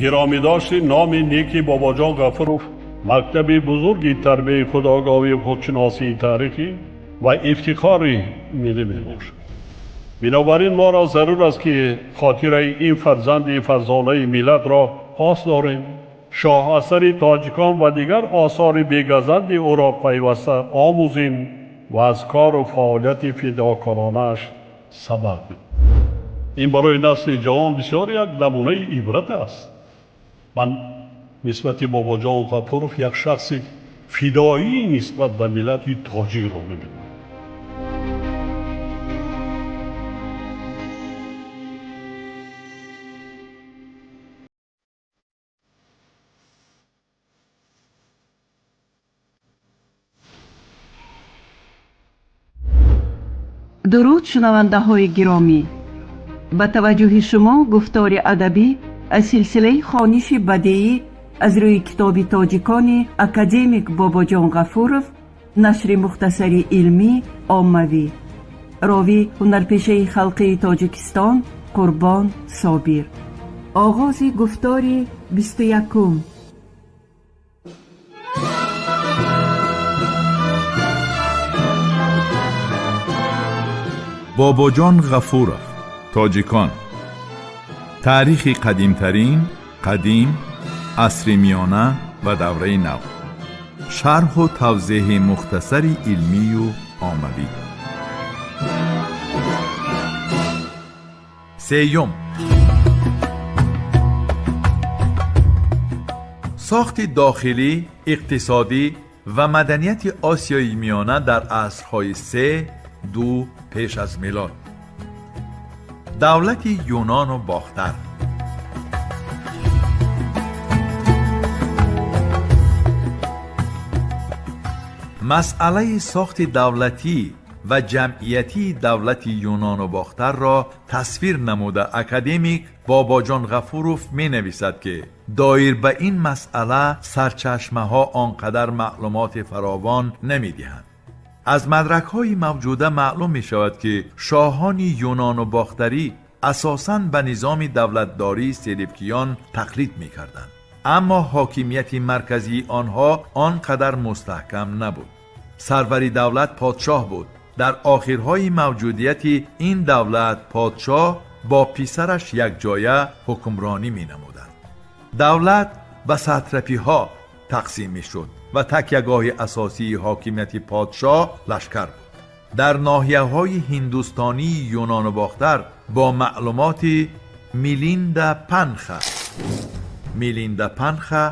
Гиромӣ дошти номи неки Бобоҷон Ғафуров мактаби бузурги тарбияи худогоҳӣ, худшиносии таърихӣ ва ифтихори миллӣ мебошад. Бинобар ин моро зарур аст, ки хотираи ин фарзанди фарзонаи миллатро пос дорем, шоҳасари тоҷикон ва дигар осори бегазанди ӯро пайваста омӯзем ва аз кору фаъолияти фидокоронааш сабақ бигирем. Ин барои насли ҷавон бисёр як намунаи ибрат аст. Ман нисбати Бобоҷон Ғафуров як шахси фидоӣ нисбат ба миллати тоҷикро мебинам. Дуруд, шунавандаҳои гиромӣ! Ба таваҷҷӯҳи шумо гуфтори адабӣ аз силсилаи хониши бадеӣ аз рӯи китоби тоҷикони академик Бобоҷон Ғафуров, нашри мухтасари илмӣ оммавӣ. Ровӣ ҳунарпешаи халқии Тоҷикистон Қурбон Собир. Оғози гуфтори 21-ум. Бобоҷон Ғафуров, тоҷикон. Таърихи қадимтарин, қадим, асри миёна ва давраи нав. Шарҳу тавзеҳи мухтасари илмию оммавӣ. Сеюм. Сохти дохилӣ, иқтисодӣ ва маданияти Осиёи Миёна дар асрҳои 3-2 пеш аз милод. Давлати Юнону Бохтар. Масъалаи сохти давлатӣ ва ҷамъиятии давлати Юнону Бохтарро тасвир намуда, академик Бобоҷон Ғафуров менависад, ки доир ба ин масъала сарчашмаҳо он қадар маълумоти фаровон намедиҳанд. Аз мадракҳои мавҷуда маълум мешавад, ки шоҳони юнону бохтарӣ асосан ба низоми давлатдории селевкиён тақлид мекарданд, аммо ҳокимияти марказии онҳо он қадар мустаҳкам набуд. Сарвари давлат подшоҳ буд. Дар охирҳои мавҷудияти ин давлат подшоҳ бо писараш якҷоя ҳукмронӣ менамуданд. Давлат ба сатрапиҳо тақсим мешуд ва такягоҳи асосии ҳокимияти подшоҳ лашкар буд. Дар ноҳияҳои ҳиндустонии Юнону Бохтар бо маълумоти Милинда Панха. Милинда Панха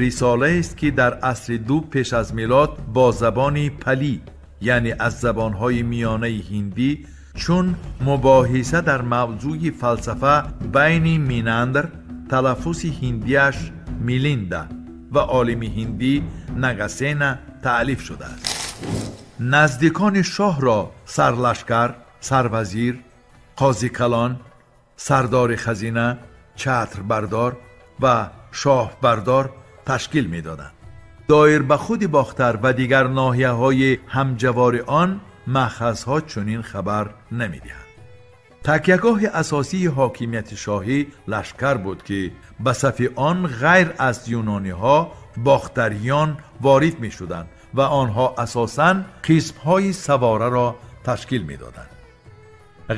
рисолаест, ки дар асри 2 пеш аз милод бо забони палӣ, яъне аз забонҳои миёнаи ҳиндӣ, чун мубоҳиса дар мавзӯи фалсафа байни Минандр, талаффузи ҳиндиаш Милинда, ва олими ҳиндӣ Нагасена таълиф шудааст. Наздикони шоҳро сарлашкар, сарвазир, қозикалон, сардори хазина, чатрбардор ва шоҳбардор ташкил медоданд. Доир ба худи Бохтар ва дигар ноҳияҳои ҳамҷавори он маъхазҳо чунин хабар намедиҳанд. Такягоҳи асосии ҳокимияти шоҳӣ лашкар буд, ки ба сафи он ғайр аз юнониҳо бохтариён ворид мешуданд ва онҳо асосан қисмҳои савораро ташкил медоданд.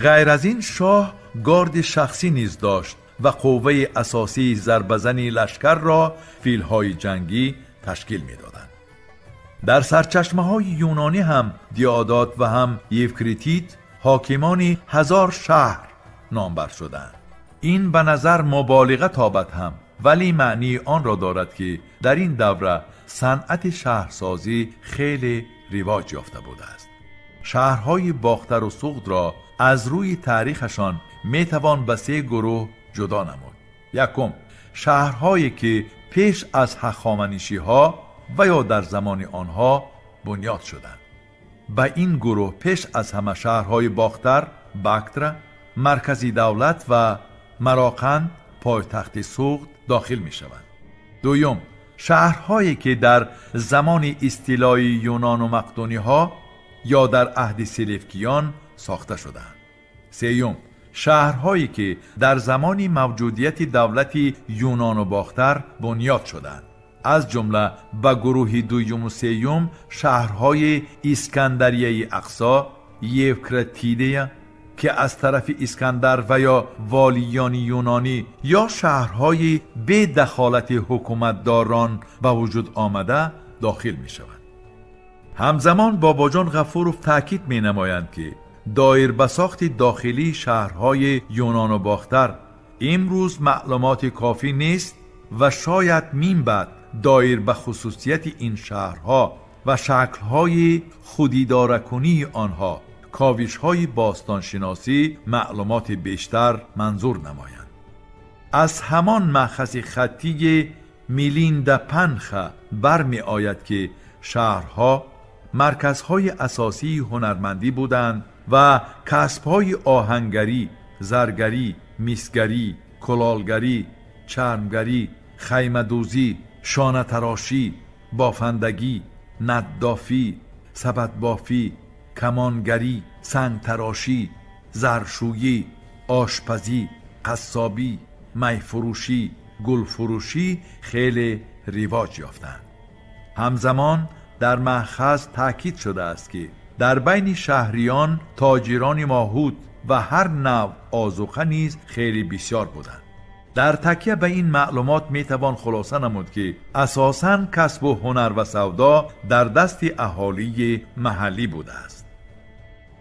Ғайр аз ин шоҳ горди шахсӣ низ дошт ва қувваи асосии зарбазани лашкарро филҳои ҷангӣ ташкил медоданд. Дар сарчашмаҳои юнонӣ ҳам Диодот ва ҳам Евкритид ҳокимони 1000 шаҳр номбар шуданд. Ин ба назар муболиға тобад ҳам, вале маънии онро дорад, ки дар ин давра санъати шаҳрсозӣ хеле ривоҷ ёфта будааст. Шаҳрҳои Бохтару Суғдро аз рӯи таърихашон метавон ба се гурӯҳ ҷудо намуд. Якум, шаҳрҳое ки пеш аз ҳахоманишиҳо ва ё дар замони онҳо бунёд шуданд. Ба ин гурӯҳ пеш аз ҳама шаҳрҳои Бохтар, Бактра, маркази давлат, ва Мароқанд, пойтахти Суғд, дохил мешаванд. Дуюм, шаҳрҳое ки дар замони истилои юнону мақдуниҳо ё дар аҳди селевкиён сохта шудаанд. Сеюм, Шаҳрҳое ки дар замони мавҷудияти давлати Юнону Бохтар бунёд шуданд. Аз ҷумла ба гурӯҳи дуюму сеюм шаҳрҳои Искандарияи Ақсо, Евкратидия, ки аз тарафи Искандар ва ё волиёни юнонӣ ё шаҳрҳои бедахолати ҳукуматдорон ба вуҷуд омада дохил мешаванд. Ҳамзамон Бобоҷон Ғафуров таъкид менамоянд, ки доир ба сохти дохилии шаҳрҳои Юнону Бохтар имрӯз маълумоти кофӣ нест ва шояд минбаъд доир ба хусусияти ин шаҳрҳо ва шаклҳои худидоракунии онҳо ковишҳои бостоншиносӣ маълумоти бештар манзур намоянд. Аз ҳамон маъхази хаттии Милиндапанха бармеояд, ки шаҳрҳо марказҳои асосии ҳунармандӣ буданд ва касбҳои оҳангарӣ, заргарӣ, мисгарӣ, кулолгарӣ, чармгарӣ, хаймадӯзӣ, шонатарошӣ, бофандагӣ, наддофӣ, сабадбофӣ, камонгарӣ, сангтарошӣ, заршӯйӣ, ошпазӣ, қассобӣ, майфурӯшӣ, гулфурӯшӣ хеле ривоҷ ёфтанд. Ҳамзамон дар маъхаз таъкид шудааст, ки дар байни шаҳриён тоҷирони моҳут ва ҳар навъ озуқа низ хеле бисёр буданд. Дар такя ба ин маълумот метавон хулоса намуд, ки асосан касбу ҳунар ва савдо дар дасти аҳолии маҳаллӣ будааст.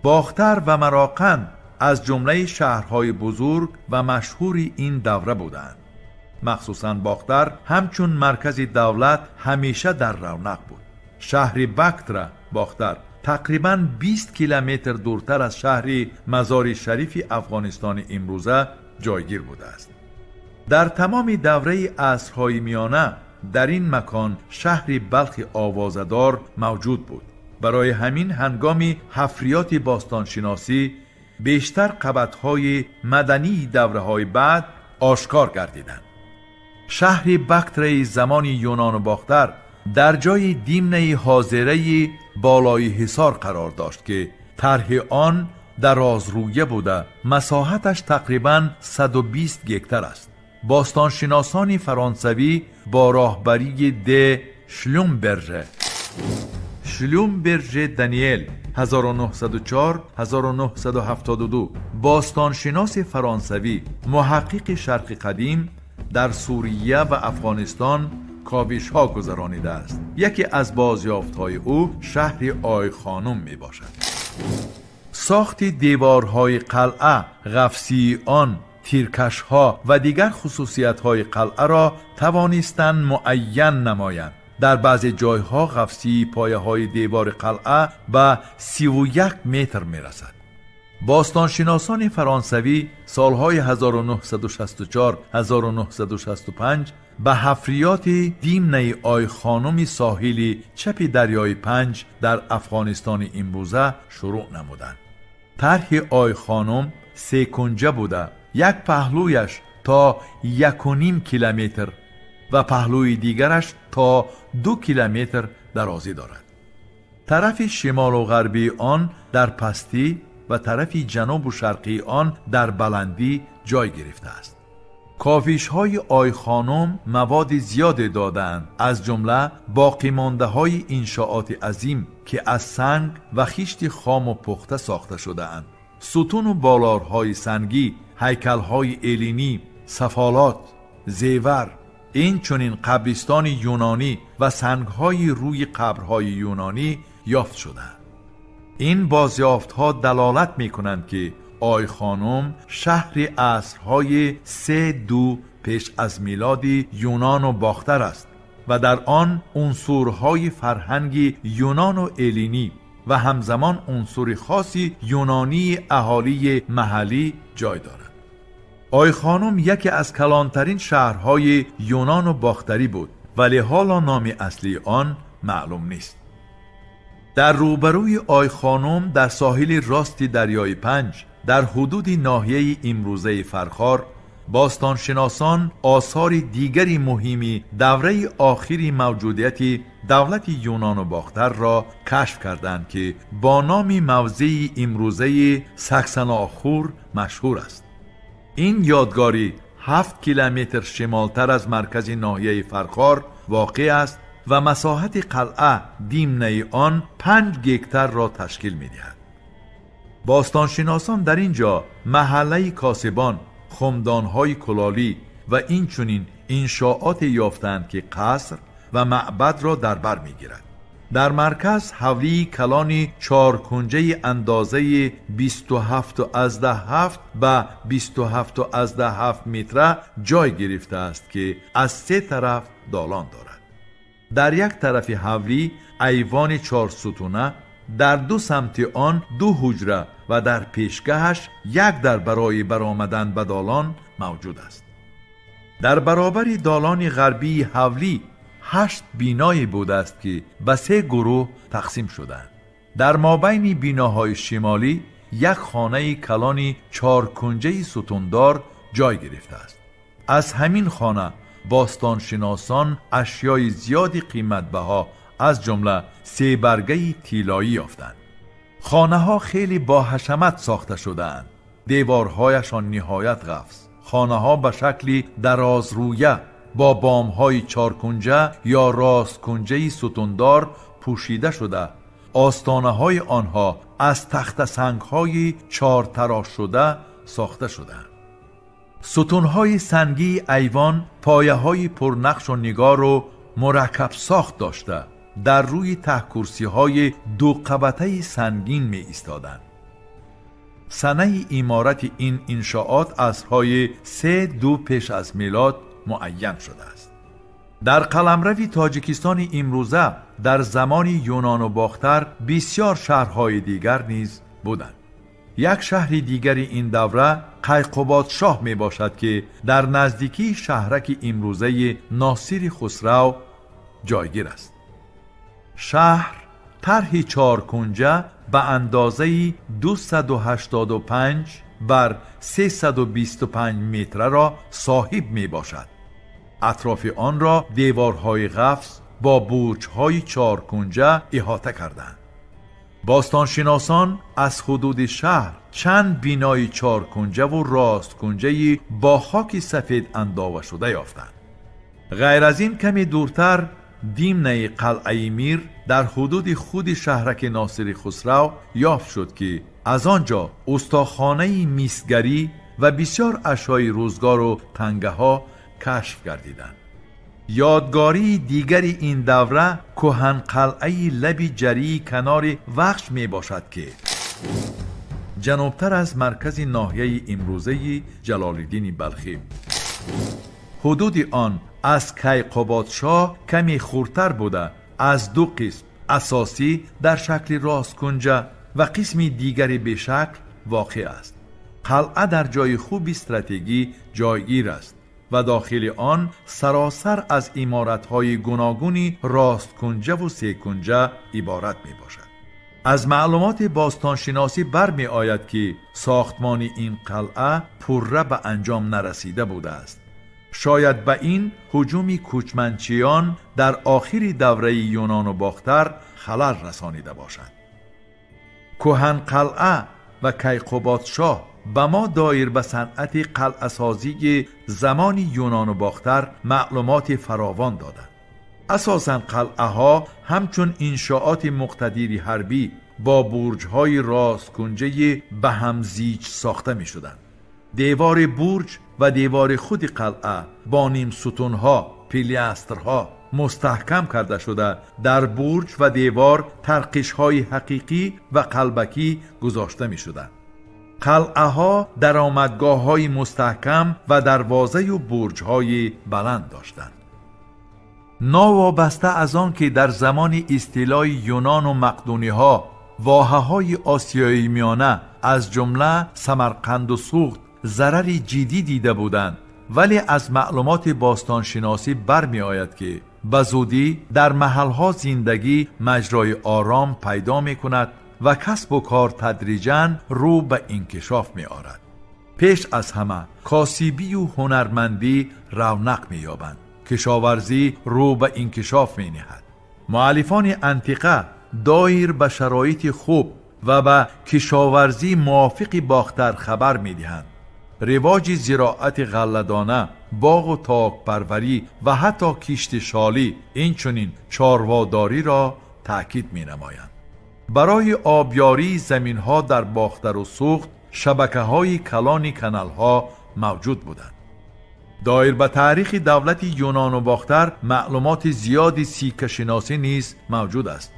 Бохтар ва Мароқанд аз ҷумлаи шаҳрҳои бузург ва машҳури ин давра буданд. Махсусан Бохтар ҳамчун маркази давлат ҳамеша дар равнақ буд. Шаҳри Бактра Бохтар тақрибан 20 километр дуртар аз шаҳри Мазори Шарифи Афғонистони имрӯза ҷойгир будааст. Дар тамоми давраи асрҳои миёна дар ин макон шаҳри Балхи овозадор мавҷуд буд. Барои ҳамин ҳангоми ҳафриёти бостоншиносӣ бештар қабатҳои мадании давраҳои баъд ошкор гардиданд. Шаҳри Бактраи замони Юнону Бохтар дар ҷои Димнаи ҳозираи болои ҳисор қарор дошт, ки тарҳи он дарозрӯя буда, масоҳаташ тақрибан 120 гектар аст. Бостоншиносони фаронсавӣ бо роҳбарии де Шлюмберже Даниэл 1904-1972, бостоншиноси фаронсавӣ, муҳаққиқи Шарқи Қадим, дар Сурия ва Афғонистон ковишҳо гузаронидааст. Яке аз бозёфтҳои ӯ шаҳри Ойхонум мебошад. Сохти деворҳои қалъа, ғафсии он, тиркашҳо ва дигар хусусиятҳои қалъаро тавонистанд муайян намоянд. Дар баъзе ҷойҳо ғафсии пояҳои девори қалъа ба 31 метр мерасад. Бостоншиносони фаронсавӣ солҳои 1964-1965 ба ҳафриёти Димнаи Ойхонуми соҳили чапи дарёи Панҷ дар Афғонистони имрӯза шурӯъ намуданд. Тарҳи Ойхонум секунҷа буда, як паҳлӯяш то 1,5 километр ва паҳлӯи дигараш то 2 километр дарозӣ дорад. Тарафи шимолу ғарбии он дар пастӣ ва тарафи ҷанубу шарқии он дар баландӣ ҷой гирифтааст. Ковишҳои Ойхонум маводи зиёде додаанд, аз ҷумла боқимондаҳои иншооти азим, ки аз санг ва хишти хому пухта сохта шудаанд, сутуну болорҳои сангӣ, ҳайкалҳои элинӣ, сафолот, зевар, инчунин қабристони юнонӣ ва сангҳои рӯи қабрҳои юнонӣ ёфт шудаанд. Ин бозёфтҳо далолат мекунанд, ки Ойхонум шаҳри асрҳои 3-2 пеш аз милоди Юнону Бохтар аст ва дар он унсурҳои фарҳанги юнону элинӣ ва ҳамзамон унсури хоси юнонии аҳолии маҳаллӣ ҷой дорад. Ойхонум яке аз калонтарин шаҳрҳои Юнону Бохтарӣ буд, вале ҳоло номи аслии он маълум нест. Дар рӯбарӯи Ойхонум, дар соҳили рости дарёи Панҷ, дар ҳудуди ноҳияи имрӯзаи Фархор, бостоншиносон осори дигари муҳими давраи охири мавҷудияти давлати Юнону Бохтарро кашф карданд, ки бо номи мавзеи имрӯзаи Саксаноохур машҳур аст. Ин ёдгорӣ 7 километр шимолтар аз маркази ноҳияи Фархор воқеъ аст ва масоҳати қалъа димнаи он 5 гектарро ташкил медиҳад. Бостоншиносон дар ин ҷо маҳаллаи косибон, хумдонҳои кулолӣ ва инчунин иншооте ёфтаанд, ки қаср ва маъбадро дар бар мегирад. Дар марказ ҳавлии калони чоркунҷаи андозаи 27,7 ба 27,7 метра ҷой гирифтааст, ки аз се тараф долон дорад. Дар як тарафи ҳавлӣ айвони чорсутуна, дар ду самти он ду ҳуҷра ва дар пешгаҳаш як дар барои баромадан ба долон мавҷуд аст. Дар баробари долони ғарбии ҳавлӣ 8 биное будааст, ки ба се гурӯҳ тақсим шудаанд. Дар мобайни биноҳои шимолӣ як хонаи калони чоркунҷаи сутундор ҷой гирифтааст. Аз ҳамин хона бостоншиносон ашёи зиёди қиматбаҳо, аз ҷумла себаргаи тиллоӣ ёфтанд. Хонаҳо хеле боҳашамат сохта шудаанд, деворҳояшон ниҳоят ғафз. Хонаҳо ба шакли дарозрӯя бо бомҳои чоркунҷа ё росткунҷаи сутундор пӯшида шуда, остонаҳои онҳо аз тахтасангҳои чортарошшуда сохта шудаанд. Сутунҳои сангии айвон пояҳои пурнақшу нигору мураккабсохт дошта, дар рӯи таҳкурсиҳои дуқабатаи сангин меистоданд. Санаи иморати ин иншоот асрҳои 3-2 пеш аз милод муайян шудааст. Дар қаламрави Тоҷикистони имрӯза дар замони Юнону Бохтар бисёр шаҳрҳои дигар низ буданд. Як шаҳри дигари ин давра Қайқуботшоҳ мебошад, ки дар наздикии шаҳраки имрӯзаи Носири Хусрав ҷойгир аст. Шаҳр тарҳи чоркунҷа ба андозаи 285 бар 325 метраро соҳиб мебошад. Атрофи онро деворҳои ғафз бо бурҷҳои чоркунҷа иҳота карданд. Бостоншиносон аз ҳудуди шаҳр чанд бинои чоркунҷаву росткунҷаи бо хоки сафед андовашуда ёфтанд. Ғайр аз ин, каме дуртар димнаи қалъаи Мир дар ҳудуди худи шаҳраки Носири Хусрав ёфт шуд, ки аз он ҷо устохонаи мисгарӣ ва бисёр ашёи рӯзгору тангаҳо кашф гардиданд. Ёдгории дигари ин давра кӯҳанқалъаи лаби ҷарии канори Вахш мебошад, ки ҷанубтар аз маркази ноҳияи имрӯзаи Ҷалолиддини Балхӣ. Ҳудуди он аз Кайқуботшоҳ каме хурдтар буда, аз ду қисм асосӣ дар шакли росткунҷа ва қисми дигари бешакл воқеъ аст. Қалъа дар ҷои хуби стратегӣ ҷойгир аст ва дохили он саросар аз иморатҳои гуногуни росткунҷаву секунҷа иборат мебошад. Аз маълумоти бостоншиносӣ бармеояд, ки сохтмони ин қалъа пурра ба анҷом нарасида будааст. Шояд ба ин ҳуҷуми кӯчманчиён дар охири давраи Юнону Бохтар халал расонида бошад. Кӯҳанқалъа ва Кайқуботшоҳ ба мо доир ба санъати қалъасозии замони Юнону Бохтар маълумоти фаровон доданд. Асосан қалъаҳо ҳамчун иншооти муқтадири ҳарбӣ бо бурҷҳои росткунҷаи ба ҳам зиҷ сохта мешуданд. Девори бурҷ ва девори худи қалъа бо нимсутунҳо, пилястрҳо мустаҳкам карда шуда, дар бурҷ ва девор тарқишҳои ҳақиқӣ ва қалбакӣ гузошта мешуданд. Қалъаҳо даромадгоҳҳои мустаҳкам ва дарвозаю бурҷҳои баланд доштанд. Новобаста аз он ки дар замони истилои юнону мақдуниҳо воҳаҳои Осиёи Миёна, аз ҷумла Самарқанду Суғд, зарари ҷиддӣ дида буданд, вале аз маълумоти бостоншиносӣ бармеояд, ки ба зудӣ дар маҳалҳо зиндагӣ маҷрои ором пайдо мекунад ва касбу кор тадриҷан рӯ ба инкишоф меорад. Пеш аз ҳама косибию ҳунармандӣ равнақ меёбанд, кишоварзӣ рӯ ба инкишоф мениҳад. Муаллифони антиқа доир ба шароити хуб ва ба кишоварзӣ мувофиқи Бохтар хабар медиҳанд. ривоҷи зироати ғалладона, боғу токпарварӣ ва ҳатто кишти шолӣ, инчунин чорводориро таъкид менамоянд. Барои обёрии заминҳо дар Бохтару Суғд шабакаҳои калони каналҳо мавҷуд буданд. Доир ба таърихи давлати Юнону Бохтар маълумоти зиёди сиккашиносӣ низ мавҷуд аст.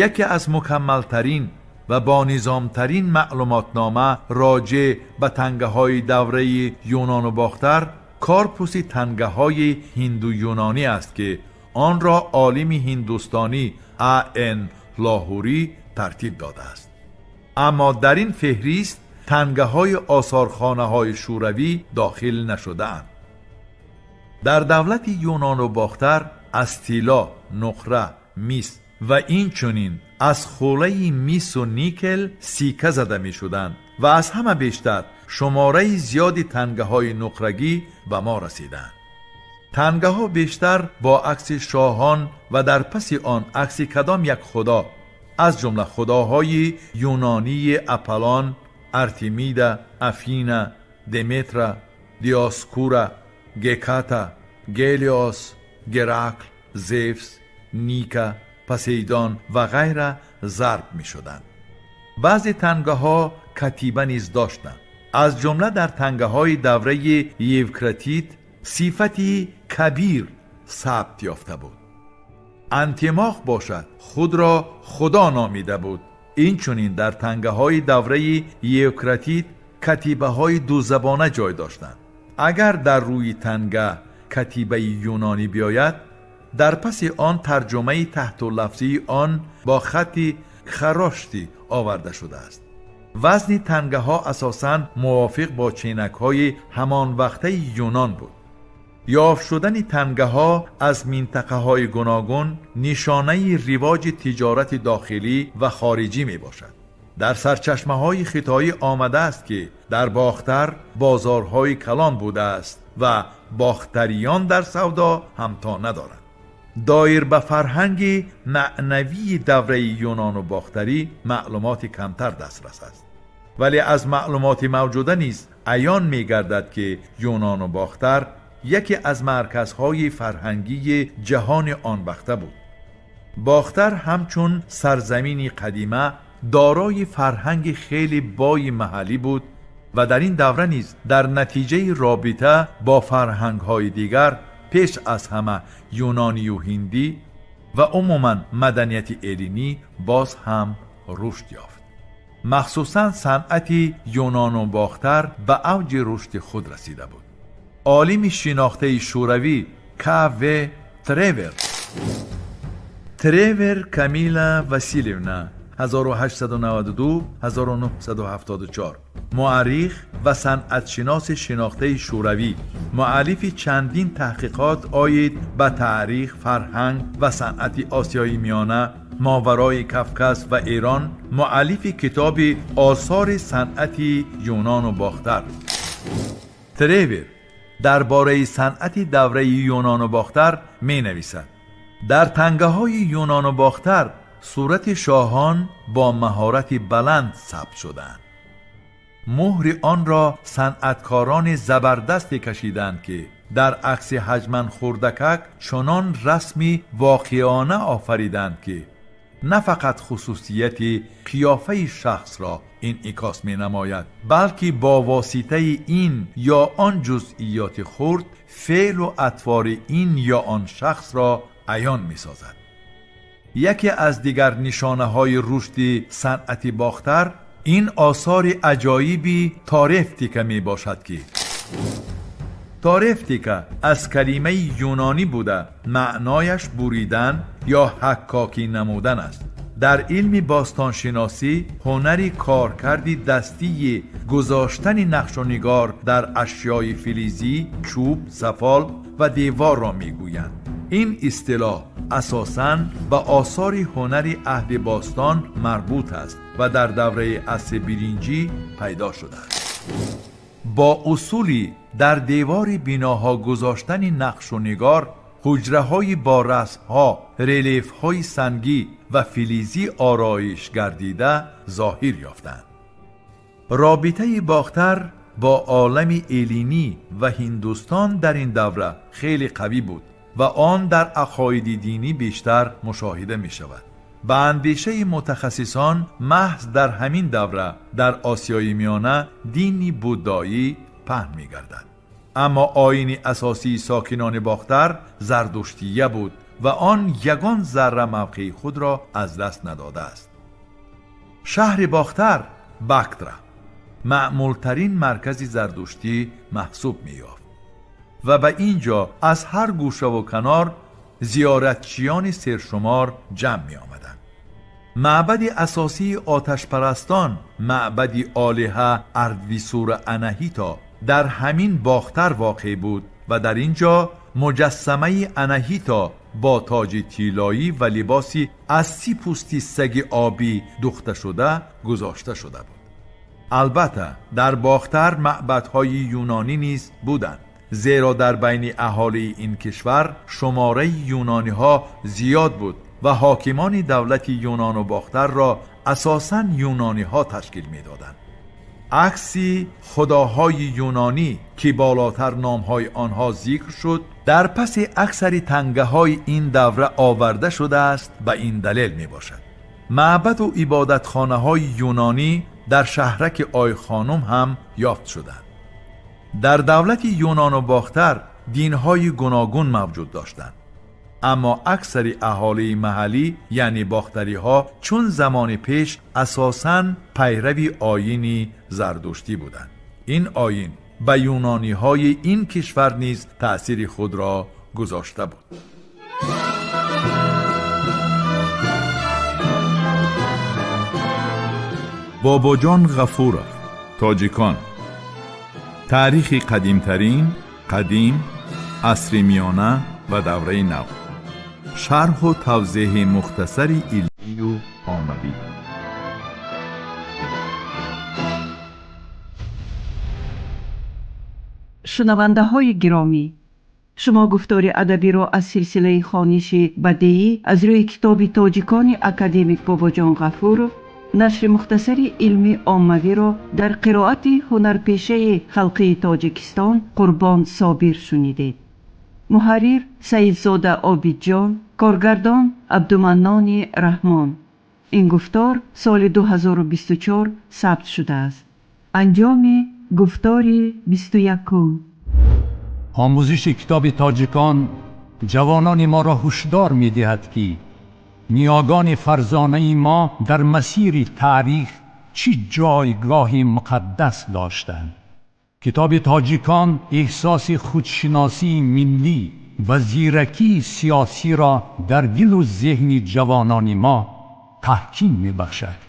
Яке аз мукаммалтарин ва бонизомтарин маълумотнома роҷеъ ба тангаҳои давраи Юнону Бохтар корпуси тангаҳои ҳинду-юнонӣ аст, ки онро олими ҳиндустонӣ А. Н. Лоҳурӣ тартиб додааст. Аммо дар ин феҳрист тангаҳои осорхонаҳои шӯравӣ дохил нашудаанд. Дар давлати Юнону Бохтар аз тилло, нуқра, мис ва инчунин аз хӯлаи мису никел сикка зада мешуданд ва аз ҳама бештар шумораи зиёди тангаҳои нуқрагӣ ба мо расиданд. Тангаҳо бештар бо акси шоҳон ва дар паси он акси кадом як худо, аз ҷумла худоҳои юнонии Аполлон, Артемида, Афина, Деметра, Диоскура, Геката, Гелиос, Геракл, Зевс, Ника, Посейдон ва ғайра зарб мешуданд. Баъзе тангаҳо катиба низ доштанд. Аз ҷумла дар тангаҳои давраи Евкратид сифати кабир сабт ёфта буд. Антимох бошад, худро худо номида буд. Инчунин дар тангаҳои давраи Евкратид катибаҳои дузабона ҷой доштанд. Агар дар рӯи танга катибаи юнонӣ биёяд, дар паси он тарҷумаи таҳтуллафзии он бо хатти хароштӣ оварда шудааст. Вазни тангаҳо асосан мувофиқ бо ченакҳои ҳамонвақтаи Юнон буд. Ёфт шудани тангаҳо аз минтақаҳои гуногун нишонаи ривоҷи тиҷорати дохилӣ ва хориҷӣ мебошад. Дар сарчашмаҳои хитоӣ омадааст, ки дар Бохтар бозорҳои калон будааст ва бохтариён дар савдо ҳамто надоранд. Доир ба фарҳанги маънавии давраи юнону бохтарӣ маълумоти камтар дастрас аст, вале аз маълумоти мавҷуда низ аён мегардад, ки Юнону Бохтар яке аз марказҳои фарҳангии ҷаҳони он вақта буд. Бохтар ҳамчун сарзамини қадима дорои фарҳанги хеле бои маҳаллӣ буд ва дар ин давра низ дар натиҷаи робита бо фарҳангҳои дигар, пеш аз ҳама юнонию ҳиндӣ ва умуман маданияти эллинӣ, боз ҳам рушд ёфт. Махсусан санъати Юнону Бохтар ба авҷи рушди худ расида буд. Олими шинохтаи шӯравӣ К. В. Тревер, Тревер Камила Васильевна, 1892-1974, муаррих ва санъатшиноси шинохтаи шӯравӣ, муаллифи чандин таҳқиқот оид ба таърих, фарҳанг ва санъати Осиёи Миёна, Моварои Кавказ ва Эрон, муаллифи китоби «Осори санъати Юнону Бохтар». Тревер дар бораи санъати давраи Юнону Бохтар менависад: «Дар тангаҳои Юнону Бохтар сурати шоҳон бо маҳорати баланд сабт шудаанд. Муҳри онро санъаткорони забардасте кашиданд, ки дар акси ҳаҷман хурдакак чунон расми воқеона офариданд, ки на фақат хусусияти қиёфаи шахсро инъикос менамояд, балки бо воситаи ин ё он ҷузъиёти хурд феълу атвори ин ё он шахсро аён месозад». Яке аз дигар нишонаҳои рушди санъати Бохтар ин осори аҷоиби торевтика мебошад, ки торевтика аз калимаи юнонӣ буда, маънояш буридан ё ҳаккокӣ намудан аст. Дар илми бостоншиносӣ ҳунари коркарди дастии гузоштани нақшу нигор дар ашёи филизӣ, чӯб, сафол ва деворро мегӯянд. Ин истилоҳ асосан ба осори ҳунари аҳди бостон марбут аст ва дар давраи асри биринҷӣ пайдо шудааст. Бо усули дар девори биноҳо гузоштани нақшу нигор, ҳуҷраҳои бо расмҳо, релефҳои сангӣ ва филизӣ ороиш гардида зоҳир ёфтанд. Робитаи Бохтар бо олами эллинӣ ва Ҳиндустон дар ин давра хеле қавӣ буд ва он дар ақоиди динӣ бештар мушоҳида мешавад. Ба андешаи мутахассисон, маҳз дар ҳамин давра дар Осиёи Миёна дини буддоӣ паҳн мегардад. Аммо оини асосии сокинони Бохтар зардуштия буд ва он ягон зарра мавқеи худро аз даст надодааст. Шаҳри Бохтар, Бактра, маъмултарин маркази зардуштӣ маҳсуб меёфт ва ба ин ҷо аз ҳар гӯшаву канор зиёратчиёни сершумор ҷамъ меомаданд. Маъбади асосии оташпарастон, маъбади олиҳа Ардвисура Анаҳито, дар ҳамин Бохтар воқеъ буд ва дар ин ҷо муҷассамаи Анаҳито бо тоҷи тиллоӣ ва либоси аз си пӯсти саги обӣ духта шуда гузошта шуда буд. Албатта, дар Бохтар маъбадҳои юнонӣ низ буданд, зеро дар байни аҳолии ин кишвар шумораи юнониҳо зиёд буд ва ҳокимони давлати Юнону Бохтарро асосан юнониҳо ташкил медоданд. Акси худоҳои юнонӣ, ки болотар номҳои онҳо зикр шуд, дар паси аксари тангаҳои ин давра оварда шудааст, ба ин далел мебошад. Маъбаду ибодатхонаҳои юнонӣ дар шаҳраки Ойхонум ҳам ёфт шуданд. Дар давлати Юнону Бохтар динҳои гуногун мавҷуд доштанд, аммо аксари аҳолии маҳаллӣ, яъне бохтариҳо, чун замони пеш асосан пайрави оини зардуштӣ буданд. Ин оин ба юнониҳои ин кишвар низ таъсири худро гузошта буд. Бобоҷон Ғафуров, «Тоҷикон. Таърихи қадимтарин, қадим, асри миёна ва давраи нав». Шарҳу тавзеҳи мухтасари илмию оммавӣ. Шунавандаҳои гиромӣ, шумо гуфтори адабиро аз силсилаи хониши бадеӣ аз рӯи китоби «Тоҷикони» академик Бобоҷон Ғафуров, нашри мухтасари илмӣ оммавиро дар қироати ҳунарпешаи халқии Тоҷикистон Қурбон Собир шунидед. Муҳаррир Саидзода Обидҷон, коргардон Абдуманнони Раҳмон. Ин гуфтор соли 2024 сабт шудааст. Анҷоми гуфтори 21-ум. Омӯзиши китоби «Тоҷикон» ҷавонони моро ҳушдор медиҳад, ки ниёгони фарзонаи мо дар масири таърих чӣ ҷойгоҳи муқаддас доштанд. Китоби «Тоҷикон» эҳсоси худшиносии миллӣ ва зиракии сиёсиро дар дилу зеҳни ҷавонони мо таҳким мебахшад.